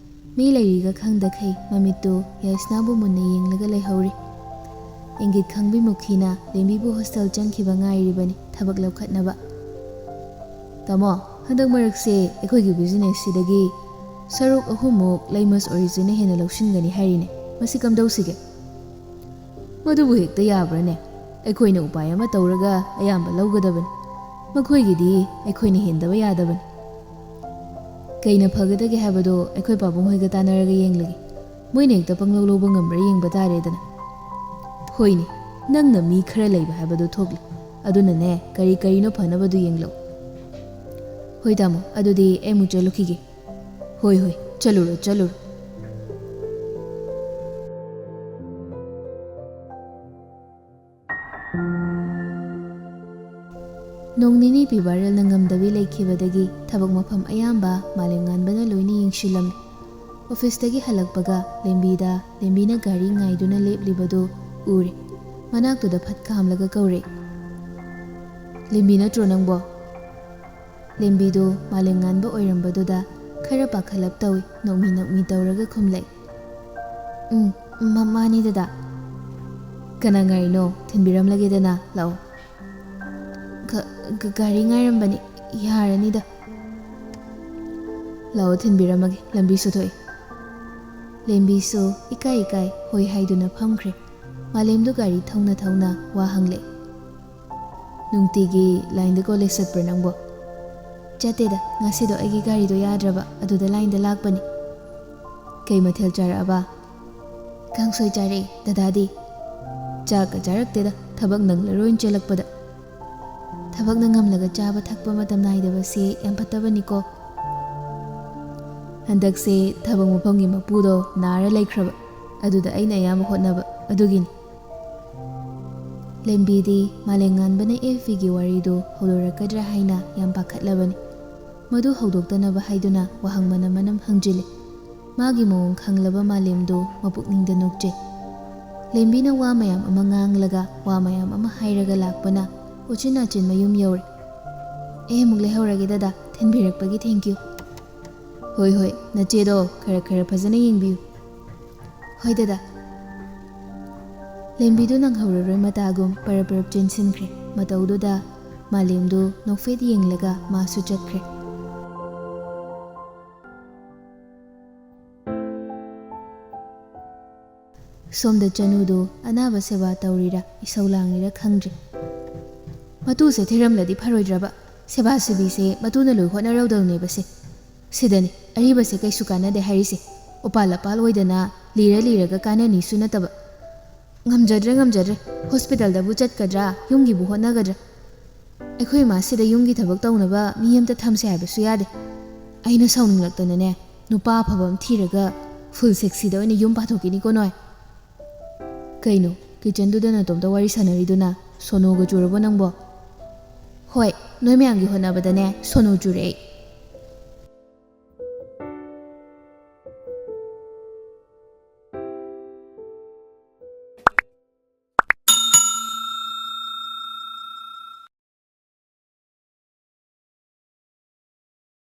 ꯃꯤ ꯂꯩꯔꯤꯒ ꯈꯪꯗꯈꯩ ꯃꯃꯤꯠꯇꯨ ꯌꯥꯏꯁꯅꯥꯕꯨ ꯃꯨꯟꯅ ꯌꯦꯡꯂꯒ ꯂꯩꯍꯧꯔꯤ꯫ ꯏꯪꯒꯤꯠ ꯈꯪꯕꯤ ꯃꯨꯈꯤꯅ ꯂꯦꯝꯕꯤꯕꯨ ꯍꯣꯁꯇꯦꯜ ꯆꯪꯈꯤꯕ ꯉꯥꯏꯔꯤꯕꯅꯤ ꯊꯕꯛ ꯂꯧꯈꯠꯅꯕ꯫ "ꯇꯥꯃꯣ, ꯍꯟꯗꯛ ꯃꯔꯛꯁꯦ ꯑꯩꯈꯣꯏꯒꯤ ꯕꯤꯖꯤꯅꯦꯁꯁꯤꯗꯒꯤ ꯁꯔꯨꯛ ꯑꯍꯨꯝꯃꯨꯛ ꯂꯩꯃꯁ ꯑꯣꯔꯤꯖꯤꯟꯅ ꯍꯦꯟꯅ ꯂꯧꯁꯤꯟꯒꯅꯤ ꯍꯥꯏꯔꯤꯅꯦ꯫ ꯃꯁꯤ ꯀꯝꯗꯧꯁꯤꯒꯦ?" "ꯃꯗꯨꯕꯨ ꯍꯦꯛꯇ ꯌꯥꯕ꯭ꯔꯥꯅꯦ? ꯑꯩꯈꯣꯏꯅ ꯎꯄꯥꯏ ꯑꯃ ꯇꯧꯔꯒ ꯑꯌꯥꯝꯕ ꯂꯧꯒꯗꯕꯅꯤ꯫ ꯃꯈꯣꯏꯒꯤꯗꯤ ꯑꯩꯈꯣꯏꯅ ꯍꯦꯟꯗꯕ ꯌꯥꯗꯕꯅꯤ꯫ ꯀꯩꯅ ꯐꯒꯗꯒꯦ ꯍꯥꯏꯕꯗꯣ ꯑꯩꯈꯣꯏ ꯄꯥꯕꯨꯡ ꯍꯣꯏꯒ ꯇꯥꯟꯅꯔꯒ ꯌꯦꯡꯂꯒꯦ꯫ ꯃꯣꯏꯅ ꯍꯦꯛꯇ ꯄꯪꯂꯧ ꯂꯧꯕ ꯉꯝꯕ꯭ꯔꯥ ꯌꯦꯡꯕ ꯇꯥꯔꯦꯗꯅ꯫" "ꯍꯣꯏꯅꯦ, ꯅꯪꯅ ꯃꯤ ꯈꯔ ꯂꯩꯕ ꯍꯥꯏꯕꯗꯣ ꯊꯣꯛꯂꯦ꯫ ꯑꯗꯨꯅꯅꯦ, ꯀꯔꯤ ꯀꯔꯤꯅꯣ ꯐꯅꯕꯗꯨ ꯌꯦꯡꯂꯛꯎ꯫" "ꯍꯣꯏ ꯇꯥꯃꯣ, ꯑꯗꯨꯗꯤ ꯑꯩ ꯑꯃꯨꯛ ꯆꯠꯂꯨꯈꯤꯒꯦ꯫" "ꯍꯣꯏ ꯍꯣꯏ, ꯆꯠꯂꯨꯔꯣ ꯆꯠꯂꯨꯔꯣ꯫" ꯅꯣꯡ ꯅꯤꯅꯤ ꯄꯤꯕꯥꯔꯦꯜꯅ ꯉꯝꯗꯕꯤ ꯂꯩꯈꯤꯕꯗꯒꯤ ꯊꯕꯛ ꯃꯐꯝ ꯑꯌꯥꯝꯕ ꯃꯥꯂꯦꯝꯉꯥꯟꯕꯅ ꯂꯣꯏꯅ ꯌꯦꯡꯁꯤꯜꯂꯝꯃꯤ꯫ ꯑꯣꯐꯤꯁꯇꯒꯤ ꯍꯜꯂꯛꯄꯒ ꯂꯦꯝꯕꯤꯗ, ꯂꯦꯝꯕꯤꯅ ꯒꯥꯔꯤ ꯉꯥꯏꯗꯨꯅ ꯂꯦꯞꯂꯤꯕꯗꯨ ꯎꯔꯦ꯫ ꯃꯅꯥꯛꯇꯨꯗ ꯐꯠ ꯈꯥꯝꯂꯒ ꯀꯧꯔꯦ, "ꯂꯦꯝꯕꯤ ꯅꯠꯇ꯭ꯔꯣ ꯅꯪꯕꯣ?" ꯂꯦꯝꯕꯤꯗꯨ ꯃꯥꯂꯦꯝꯉꯥꯟꯕ ꯑꯣꯏꯔꯝꯕꯗꯨꯗ ꯈꯔ ꯄꯥꯈꯠꯂꯞ ꯇꯧꯏ, ꯅꯣꯛꯃꯤ ꯅꯣꯛꯃꯤ ꯇꯧꯔꯒ ꯈꯨꯝꯂꯛꯏ, "ꯎꯝ, ꯃ-, ꯃꯥꯅꯤ ꯗꯗꯥ꯫ ꯀꯅꯥ ꯉꯥꯏꯔꯤꯅꯣ? ꯊꯤꯟꯕꯤꯔꯝꯂꯒꯦꯗꯅ, ꯂꯥꯛꯑꯣ꯫" "ꯒ-, ꯒ-, ꯒꯥꯔꯤ ꯉꯥꯏꯔꯝꯕꯅꯤ, ꯌꯥꯔꯅꯤꯗ꯫" "ꯂꯥꯛꯑꯣ, ꯊꯤꯟꯕꯤꯔꯝꯃꯒꯦ, ꯂꯝꯕꯤꯁꯨ ꯊꯣꯛꯏ꯫" ꯂꯦꯝꯕꯤꯁꯨ ꯏꯀꯥꯏ ꯏꯀꯥꯏ ꯍꯣꯏ ꯍꯥꯏꯗꯨꯅ ꯐꯝꯈ꯭ꯔꯦ꯫ ꯃꯥꯂꯦꯝꯗꯨ ꯒꯥꯔꯤ ꯊꯧꯅ ꯊꯧꯅ ꯋꯥ ꯍꯪꯂꯛꯏ, "ꯅꯨꯡꯇꯤꯒꯤ ꯂꯥꯏꯟꯗ ꯀꯣꯂꯦꯖ ꯆꯠꯄ꯭ꯔꯥ ꯅꯪꯕꯣ?" "ꯆꯠꯇꯦꯗ, ꯉꯁꯤꯗꯣ ꯑꯩꯒꯤ ꯒꯥꯔꯤꯗꯣ ꯌꯥꯗ꯭ꯔꯕ, ꯑꯗꯨꯗ ꯂꯥꯏꯟꯗ ꯂꯥꯛꯄꯅꯤ꯫" "ꯀꯩ ꯃꯊꯦꯜ ꯆꯥꯔꯛꯑꯕ?" "ꯀꯥꯡꯁꯣꯏ ꯆꯥꯔꯛꯑꯦ, ꯗꯗꯥꯗꯤ?" "ꯆꯥꯛꯀ ꯆꯥꯔꯛꯇꯦꯗ, ꯊꯕꯛ ꯅꯪꯂꯔꯣꯏꯅ ꯆꯦꯜꯂꯛꯄꯗ꯫" "ꯊꯕꯛꯅ ꯉꯝꯂꯒ ꯆꯥꯕ ꯊꯛꯄ ꯃꯇꯝ ꯅꯥꯏꯗꯕꯁꯦ ꯌꯥꯝ ꯐꯠꯇꯕꯅꯤꯀꯣ꯫" "ꯍꯟꯗꯛꯁꯦ ꯊꯕꯛ ꯃꯐꯝꯒꯤ ꯃꯄꯨꯗꯣ ꯅꯥꯔ ꯂꯩꯈ꯭ꯔꯕ, ꯑꯗꯨꯗ ꯑꯩꯅ ꯑꯌꯥꯝꯕ ꯍꯣꯠꯅꯕ, ꯑꯗꯨꯒꯤꯅꯤ꯫" ꯂꯦꯝꯕꯤꯗꯤ ꯃꯥꯂꯦꯝꯉꯥꯟꯕꯅ ꯑꯦꯐ ꯕꯤꯒꯤ ꯋꯥꯔꯤꯗꯨ ꯍꯧꯗꯣꯔꯛꯀꯗ꯭ꯔꯥ ꯍꯥꯏꯅ ꯌꯥꯝ ꯄꯥꯈꯠꯂꯕꯅꯤ꯫ ꯃꯗꯨ ꯍꯧꯗꯣꯛꯇꯅꯕ ꯍꯥꯏꯗꯨꯅ ꯋꯥꯍꯪ ꯃꯅꯝ ꯃꯅꯝ ꯍꯪꯖꯤꯜꯂꯤ꯫ ꯃꯥꯒꯤ ꯃꯑꯣꯡ ꯈꯪꯂꯕ ꯃꯥꯂꯦꯝꯗꯨ ꯃꯄꯨꯛꯅꯤꯡꯗ ꯅꯣꯛꯆꯩ꯫ ꯂꯦꯝꯕꯤꯅ ꯋꯥ ꯃꯌꯥꯝ ꯑꯃ ꯉꯥꯡꯂꯒ ꯋꯥ ꯃꯌꯥꯝ ꯑꯃ ꯍꯥꯏꯔꯒ ꯂꯥꯛꯄꯅ ꯎꯆꯤꯟ ꯅꯥꯆꯤꯟ ꯃꯌꯨꯝ ꯌꯧꯔꯦ꯫ "ꯑꯩ ꯑꯃꯨꯛ ꯂꯩꯍꯧꯔꯒꯦ ꯗꯗꯥ, ꯊꯤꯟꯕꯤꯔꯛꯄꯒꯤ thank you꯫" "ꯍꯣꯏ ꯍꯣꯏ, ꯅꯆꯦꯗꯣ ꯈꯔ ꯈꯔ ꯐꯖꯅ ꯌꯦꯡꯕꯤꯌꯨ꯫" "ꯍꯣꯏ ꯗꯗꯥ꯫" ꯂꯦꯝꯕꯤꯗꯨ ꯅꯪꯍꯧꯔꯔꯣꯏ ꯃꯇꯥꯒꯨꯝ ꯄꯔꯞ ꯄꯔꯞ ꯆꯦꯟꯁꯤꯟꯈ꯭ꯔꯦ꯫ ꯃꯇꯧꯗꯨꯗ ꯃꯥꯂꯦꯝꯗꯨ ꯅꯣꯛꯐꯦꯠ ꯌꯦꯡꯂꯒ ꯃꯥꯁꯨ ꯆꯠꯈ꯭ꯔꯦ꯫ ꯁꯣꯝꯗ ꯆꯅꯨꯗꯨ ꯑꯅꯥꯕ ꯁꯦꯕꯥ ꯇꯧꯔꯤꯔꯥ ꯏꯁꯧ ꯂꯥꯡꯂꯤꯔꯥ ꯈꯪꯗ꯭ꯔꯦ꯫ "ꯃꯇꯨꯁꯦ ꯊꯤꯔꯝꯂꯗꯤ ꯐꯔꯣꯏꯗ꯭ꯔꯕ? ꯁꯦꯕꯥ ꯁꯤꯕꯤꯁꯦ ꯃꯇꯨꯅ ꯂꯣꯏ ꯍꯣꯠꯅꯔꯧꯗꯧꯅꯦꯕꯁꯦ꯫ ꯁꯤꯗꯅꯤ ꯑꯔꯤꯕꯁꯦ ꯀꯩꯁꯨ ꯀꯥꯟꯅꯗꯦ ꯍꯥꯏꯔꯤꯁꯦ꯫ ꯎꯄꯥꯜ ꯑꯄꯥꯜ ꯑꯣꯏꯗꯅ ꯂꯤꯔ ꯂꯤꯔꯒ ꯀꯥꯟꯅꯅꯤꯁꯨ ꯅꯠꯇꯕ꯫ ꯉꯝꯖꯗ꯭ꯔꯦ, ꯉꯝꯖꯗ꯭ꯔꯦ꯫ ꯍꯣꯁꯄꯤꯇꯥꯜꯗꯕꯨ ꯆꯠꯀꯗ꯭ꯔꯥ, ꯌꯨꯝꯒꯤꯕꯨ ꯍꯣꯠꯅꯒꯗ꯭ꯔꯥ? ꯑꯩꯈꯣꯏ ꯏꯃꯥꯁꯤꯗ ꯌꯨꯝꯒꯤ ꯊꯕꯛ ꯇꯧꯅꯕ ꯃꯤ ꯑꯝꯇ ꯊꯝꯁꯦ ꯍꯥꯏꯕꯁꯨ ꯌꯥꯗꯦ꯫ ꯑꯩꯅ ꯁꯥꯎꯅꯤꯡꯂꯛꯇꯅꯅꯦ, ꯅꯨꯄꯥ ꯑꯐꯕ ꯑꯃ ꯊꯤꯔꯒ ꯐꯨꯜ ꯁꯦꯛꯁꯤꯗ ꯑꯣꯏꯅ ꯌꯨꯝ ꯄꯥꯟꯊꯣꯛꯈꯤꯅꯤꯀꯣ ꯅꯣꯏ꯫" "ꯀꯩꯅꯣ, ꯀꯤꯆꯟꯗꯨꯗ ꯅꯇꯣꯝꯇ ꯋꯥꯔꯤ ꯁꯥꯟꯅꯔꯤꯗꯨꯅ? ꯁꯣꯅꯣꯒ ꯆꯨꯔꯕꯣ ꯅꯪꯕꯣ?" ꯍꯣꯏ, ꯅꯣꯏ ꯃꯌꯥꯝꯒꯤ ꯍꯣꯠꯅꯕꯗꯅꯦ ꯁꯣꯅꯨ ꯆꯨꯔꯦ ꯑꯩ꯫